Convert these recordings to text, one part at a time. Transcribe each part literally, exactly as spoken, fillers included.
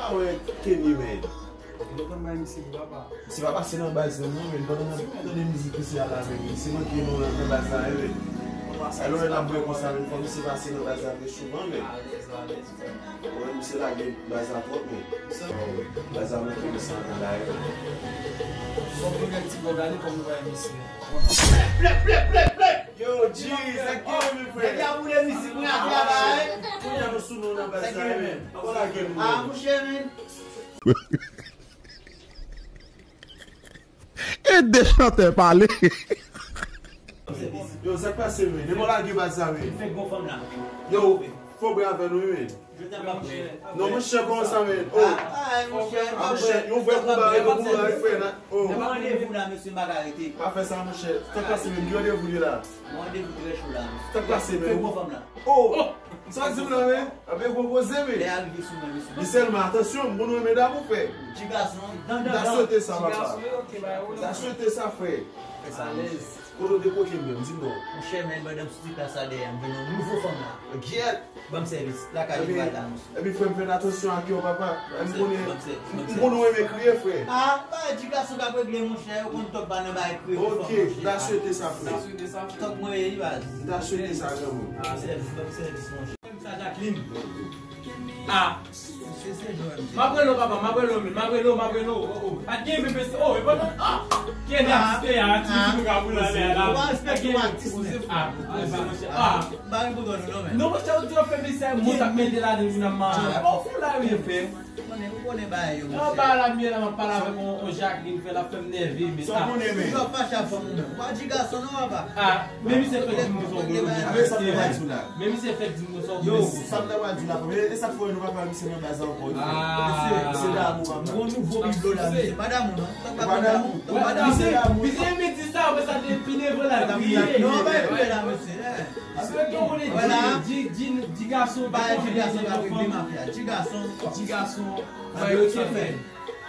Awe, Kenny, men. Misye pa pase nan baz nan non, men pandan n ap tande mizik misye a la, men misye manke nou nan, nan baz la, wi, men. Alò, n ap wè konsa, men fò misye pase nan baz la pi souvan, men. Wi, misye lage baz la twòp, men. Baz la manke misye andan la, wi. Fò pou nèg ti bò gade kòm nou wè misye. Plè, plè, plè, plè! Yo, G, sa k gen, men, frè? Nèg la boule mizik, mwen ap travay. Kounye a nou sou nou nan baz la, men. Fò lage nou, men. Ah, mouche, men. Ede chantè pale. Yo, sa k pase, men? Depi w lage baz sa, men. Yo, fò bwè avè nou, men. Non, monchè, kòman sa, men? Oh. Ah, monchè, yon vrè konba, yon konba, frè, nan. Oh. Randevou la, mesye, m pa ka rete. Pa fè sa, monchè. Sa k pase, men? Ki randevou li la? Yon randevou trè cho la, mesye. Sa k pase, men? Oh! Sa w di m la, men? Apre gwo koze, men. Lè a rive sou mwen, mesye. Li sèlman, atansyon, moun renmen damou, frè. Ti gason, dan, dan, dan. Ta swete sa, papa. Ta swete sa, frè. Fè sa, mesye. Kote w te koke m menm, di m non. Monchè, men, pandan m soti klas la dèyè, m jwenn yon nouvo fanm la. Gyèt! Ban m sèvis. Lakay li pral la, mesye. Epi, frè m, fè atansyon ak yo, papa. M konnen, m konnen w renmen kriye, frè. Ah, pa di gason k ap regle, monchè. Yo konn tòk pa nan bagay kriye pou fanm, monchè. Ok, m ta swete sa, frè. Tòk mwen ye, baz. M ta swete sa, granmoun. Ban m sèvis, ban m sèvis, monchè. Sa Jacqueline. Ah. M ap rele w, papa, m ap rele w, men, m ap rele w, m ap rele w. Oh, oh. Pa t gen menm mesye. Oh, e pandan, ah. Kenny atis peyi a, atis nou ka boule anlè a la. Ou pa respekte yon atis, men. Ah, ah, ah. Ba yon bouton nou, non, men. Non, monchè, ou di w ap fè mesye, mwen t ap mete ladan l pou n ap manje. Bon, fou la, wi, frè. Konnen, ou konnen bagay yo, monchè. Anba la, m ye la, m ap pale avèk yon, yon Jacqueline, frè, l ap fè m nève, men. Sa w konnen, men. Ou pa fache ak fanm ou menm. Ou pa di gason, non, papa. Ah, men misye fèk di m konsa w blo. Men misye fèk di m konsa w blo. Yo, sa m ta pral di la, men e sa k fè nou pa pale misye nan baz la ankò, wi, frè. Mesye, se damou, papa. Gon nouvo biblo la, mesye. Pa damou, non. Tòk pa damou. Tòk pa damou. Misye, misye, men di sa, men sa te pi devan la, kriye. Non, pa kriye la, mesye. Paske gen moun ki di, di, di, di gason pa konnen fanm. Di gason, di gason, ba yo te fè.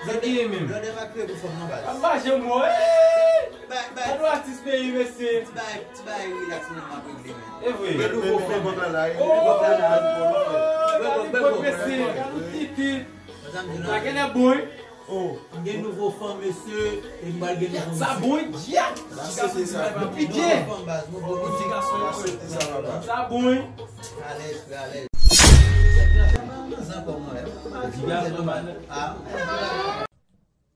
Sa ki ye menm? Blòdè pa kriye pou fanm non, baz. M pa janm wè. Bay, bay. Gade yon atis peyi, mesye. Ti bay, ti bay, relax, men m ap regle, men. E vre. Gen nouvo fanm anba la, e. Oh, bèl bòt, mesye. Gade yon ti tit. Sa genlè bon, wi. Oh. M gen nouvo fanm, mesye. E m pral gen nouvo mizik. Sa bon, wi, djab. Sa se sa. Pi byen. Nouvo fanm, baz. Nouvo mizik. Sa bon, wi. Alèz, frè, alèz. Sa pa nan zan kòman, wi. Ti gason, man. Ah.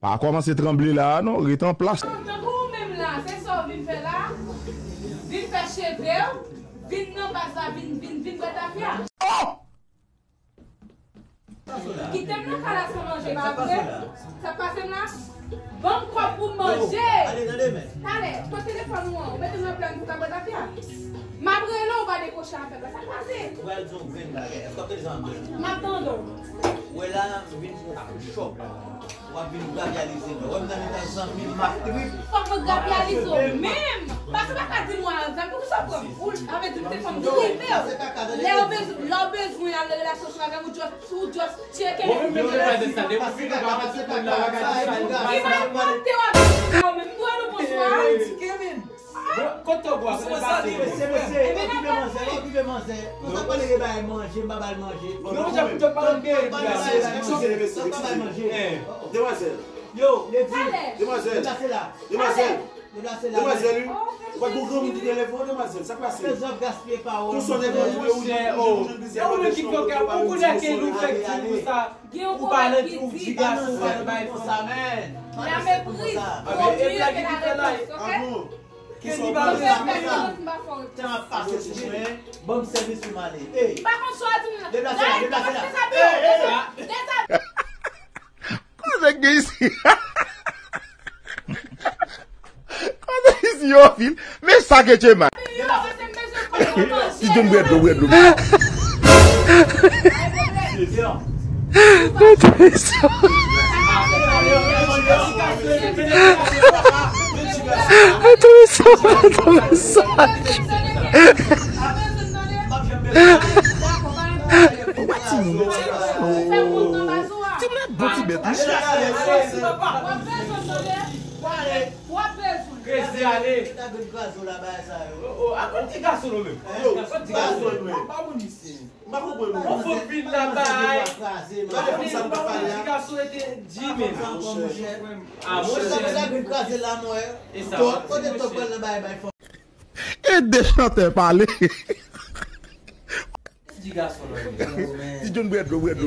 Pa kòmanse tranble la a non, ret an plas. Tankou ou menm la, se sa w vin fè la? Vin fè cheve w, vin nan baz la, vin, vin, vin bwè tafya. Oh! Kite m nan kay la san manje, pa vre? Sa k pase m la? Ban m kòb pou m manje. Talè, kot telefòn ou an? Ou mete m nan plèn pou w ka bwè tafya? M ap rele w, ou pa dekwoche apèl la. Sa k pase? M ap tande w. Ou wè la, m vin pou chòp. W ap vin gravyalize mwen. Wè m nan mitan zanmi m, m ap trip. Fòk mwen gravyalize w menm. Paske w pa ka di mwen avè m, poukisa w pran boul? Sa vle di m se fanm ki rive w. Lè w bezwen, lè w bezwen al nan relasyon sou avè m, ou just, ou just tcheke. Mwen menm, menm lè m pa di sa, depi w fin ou pa pase pou la, w pa ka di sa, ou pa di sa. Ki mal pwòpte w ap di w menm? M dwe nou bonswa. Bon, kote w bò a, kote w pase? Mesye, mesye, okipe manzè, okipe manzè. Konsa pale de bagay manje, m pa ba l manje. Non, monchè, m t ap pale de bagay manje. M pa ba l manje. Demwazèl. Yo, lady. Demwazèl. Deplase la. Demwazèl. Deplase la. Demwazèl, wi. Ou pa t gon granmoun ki te leve w, demwazèl. Sa k pase? Bezwen ap gaspiye pawòl. Tou sa w te konn jwe, ou jwenn, ou jwenn plizyè lòt echon, ou pa rete sou sa. Ou pa nan, ou di gason, ou pa nan bay fanm. La méprise. Ah, men e blag li fè la. Ah bon? Kenny pa vle sa. Tan ap pase sou mwen, ban m sèvis pou m ale. Ey! M pa konn sa w di m nan. Deplase la, deplase la. Ey, ey! Kote k gen isi? Kote isi yo vin? Men sa ke Chema. Deplase. Ti djòm bwè dlo, bwè dlo. Atourism, atourism. Ou pa timoun, non, ti, oh, timoun ap bon ti bèt, wi. Krezi ale. Oh, oh, a kòm ti gason nou menm. Yo, a kòm ti gason nou menm. Pa moun isi. Pa konprann ou. On fòk vin la bay. Gade fanm sa m t ap pale a. Ti gason rete di men. Ah, monchè. Sa vin kraze la, mwen. E sa. Tòk, kote Tòk pral nan bay bay fanm. E de chantè pale. Ti gason nan. Ti John bwè dlo, bwè dlo.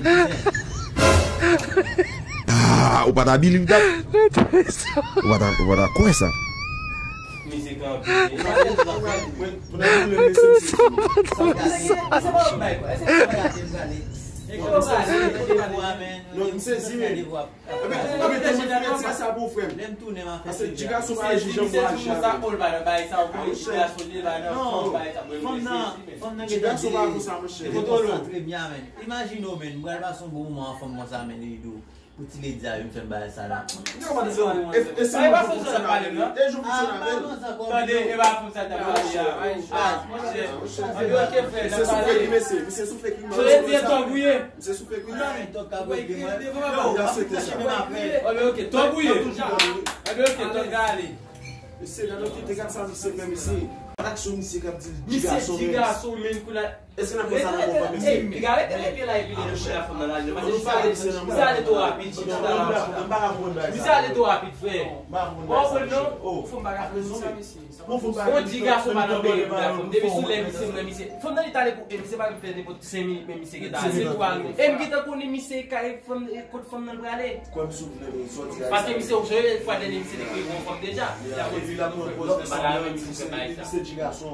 Ah, ou pa ta believe that. Ou pa ta, ou pa ta kwè sa. Mizik anpil. Non, m sezi, men. Epi, epi, tou moun fè ti sa pou frè m. Paske ti gason pa aji jan pou aji avè m. Fanm nan, fanm nan gen tan trè byen, men. Imajine w, men. M pral pase yon bon moman ansanm konsa, men, Lidou. Pou ti ledi a vin fè m bagay sa la. Yo, mwen, e, e se yon jou fonksyonn avè l. E jou fonksyonn avè l. Tande, e pa fonksyonn avè l. Ah, monchè. Anben, ok, frè, n ap pale. Misye sou fake wi, misye sou fake wi. Tande, tande, tande. Misye sou fake wi. Anben, ok, Tòk ou ye? Anben, ok, Tòk ka ale. Mesye, gade yon kite, gade sa misye fè, mesye. Gade aksyon misye k ap di l di gason, men. Misye di gason, men, kou la. Èske n ap pran sa nan bon fwa, mesye? Ey, piga, rete leve la epi leve pou la fanm nan lage. Paske misye ale, misye ale twò rapid, chita la. Misye ale twò rapid, frè. Ou konprann non? Fò m pa ka fè sa, mesye. Bon, di gason pa nan peri pou la fanm. Depi sou lè misye, mwen, misye. Fanm nan li t ale pou, e misye pa fè nenpòt senk minit, men misye gentan ale. E m gentan konnen misye kay fanm, e kot fanm nan prale. Paske misye, ou sonje fwa dènye misye te kreye yon fanm deja. Epi l ap pran pòz fanm nan, men misye, misye di gason.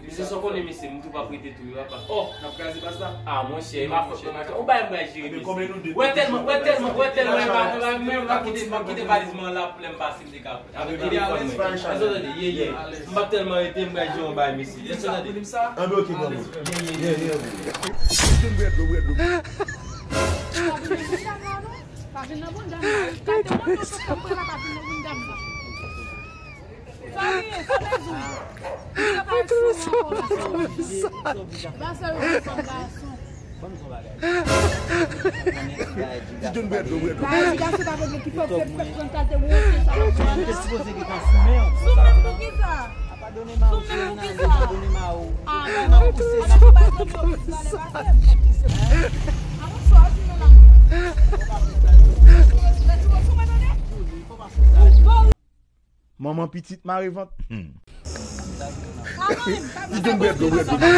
Misye, sa w konnen, mesye, m tou p ap rete tou, wi, papa. Oh, n ap kraze baz la. Ah, monchè, e pa fòt mwen, ou bay m bay jere, mesye. Wè tèlman, wè tèlman, wè tèlman, e pa, e pa, men m ap kite, m ap kite valiz mwen la pou lè m pase, m te ka pran. Avèk telefòn mwen. Èske w tande? Ye, ye. M p ap tèlman rete, m pral jere yon bay, mesye. Èske w tande? Anben, ok, granmoun. Ye, ye, ye, ye. Jwenn bwè dlo, bwè dlo. Pa vin nan bounda m la, non. Pa vin nan bounda m la. Gade, mwen, mwen, mwen, mwen, pa vin nan bounda m la. Sa li ye, sa bezwen. Li pa sou ankò la. Ba sè yo fanm gason. Ti John bwè dlo, bwè dlo. Ba, ti gason ta vle ki fè, fè, fè pran kalte wonte sa. Sou menm pou ki sa? Sou menm pou ki sa? Ah, men non, an nou ba zanmi yo plis valè pase m. Ah, bonswa, ou di nou la. Ou respè, ou respè, ou konprann tande? Manman pitit mare vant. Hmm. Li jwenn bwè dlo, bwè dlo. Li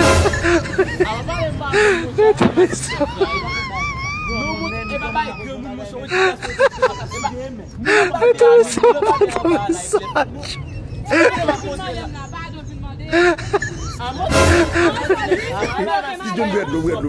jwenn bwè dlo, bwè dlo.